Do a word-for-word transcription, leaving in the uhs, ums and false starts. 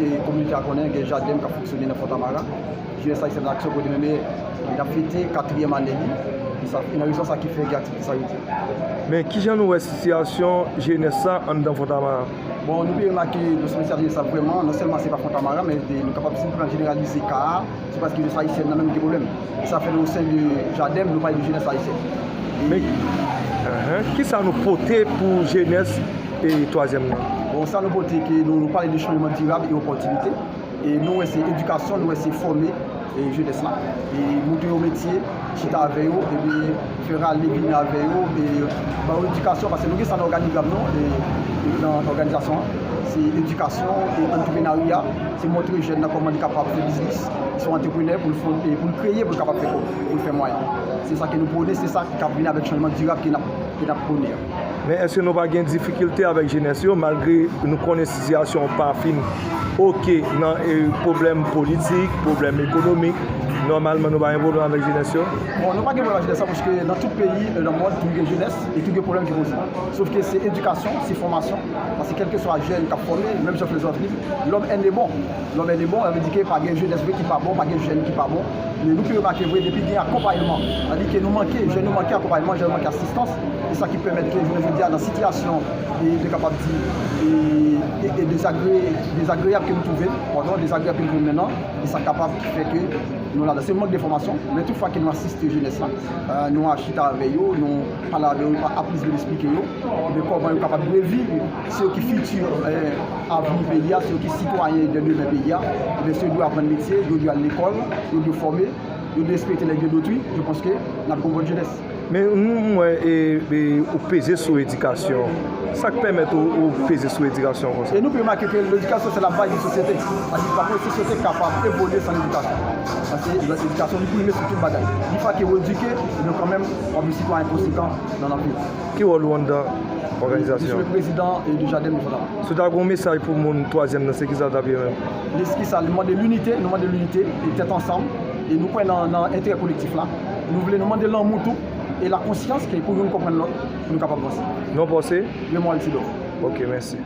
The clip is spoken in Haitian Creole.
E kominote a konnen gen jaden k ap fonksyone nan Fontamara. Jenès ayisyèn Aksyon Kote Meme, li ap fete katriyèm ane li. E sa, e nan rezon sa ki fè gen aktivite sa yo di. Men kijan nou wè sitiyasyon jenès la anndan Fontamara? Bon, nou pe remake nou sitiyasyon jenès la vrèman, non sèlman se pa Fontamara, men de- nou kapab di pran jeneralize ka a, se paske jenès ayisyèn nan menm gen pwoblèm. E sa fè nou o sen de JADEM, nou pale de jenès ayisyèn. Men, ahan, kisa nou pote pou jenès e twazyèm nan? Bon, sa nou pote ke nou, nou pale de chanjman dirab e opòtinite. E nou wè se edikasyon, nou wè se fòme e jenès la. E montre yo metye, chita avè yo, epi fè rale vini avè yo, e ba yo edikasyon, paske nou gen sa nan òganigram nou, e, e nan òganizasyon an. Se edikasyon e antreprenarya, se montre jèn nan kòman li kapab fè biznis, se yon antreprenè pou l fon- e pou l kreye, pou l kapab fè kòb, pou l fè mwayen. Se sa ke nou pwone, se sa k ap vini avèk chanjman dirab ke n ap, ke n ap pwone an. Men èske nou pa gen difikilte avèk jenès yo, malgre nou konnen sitiyasyon an pa fin oke nan e, pwoblèm politik, pwoblèm ekonomik, nòmalman nou pa gen pwoblèm avèk jenès yo? Bon, nou pa gen pwoblèm avèk jenès la, paske nan tout peyi e nan mond, tou gen jenès e tou gen pwoblèm ki poze. Sòf ke se edikasyon, se fòmasyon, paske kèlkeswa jèn k ap fòme, menm jan filozòf li, l'homme est né bon. L'homme est né bon, sa vle di ke pa gen jenès vre ki pa bon, pa gen jèn ki pa bon. Men nou pi remake vre depi gen akonpayman. Sa vle di ke nou manke, jèn nou manke akonpayman, jèn nou manke asistans. E sa ki pèmèt ke jounen jodi a nan sitiyasyon, e, nou kapab di, e, e, e dezagre-, dezagreab ke nou twouve, padon, dezagreab ke nou twouve menm nan, e sa kapab ki fè ke nou ladan. Se mank de fòmasyon, men tout fwa ke nou asiste jenès la, e, nou a chita avè yo, nou pale avè yo, nou a plis vin eksplike yo, ebyen kòman yo kapab reviv, se yo ki fiti, e, avni peyi a, se yo ki sitwayen de demen peyi a, ebyen se yo dwe aprann metye, yo dwe al lekòl, yo dwe fòme, yo dwe respekte lèg de lotri, je pense que n ap gen yon bòn jenès. Men nou m wè e, e, ou peze sou edikasyon. Sa k pèmèt ou, ou peze sou edikasyon konsa? E nou pi remake ke ledikasyon se la baz de sosyete. Sa di pa yon sosyete kapab evolye san ledikasyon. Paske ledikasyon li prime sou tout bagay. Yon fwa ke ou edike, ebyen kanmenm w ap yon sitwayen konsekan nan lavi. Ki wòl ou anndan Je suis òganizasyon? Le président e de JADEM de Fontamara. Si w ta gen yon mesaj pou moun twazyèm nan, se kisa l t ap ye menm? Lespri sa, nou mande linite, nou mande linite e tèt ansanm. E nou kwè nan, nan enterè kolektif la. Nou vle, nou mande lanmou tou e lakonsyans ke pou youn konprann lòt, pou nou kapab vanse. Non pa w se? Memoire Tidor. Ok, mèsi.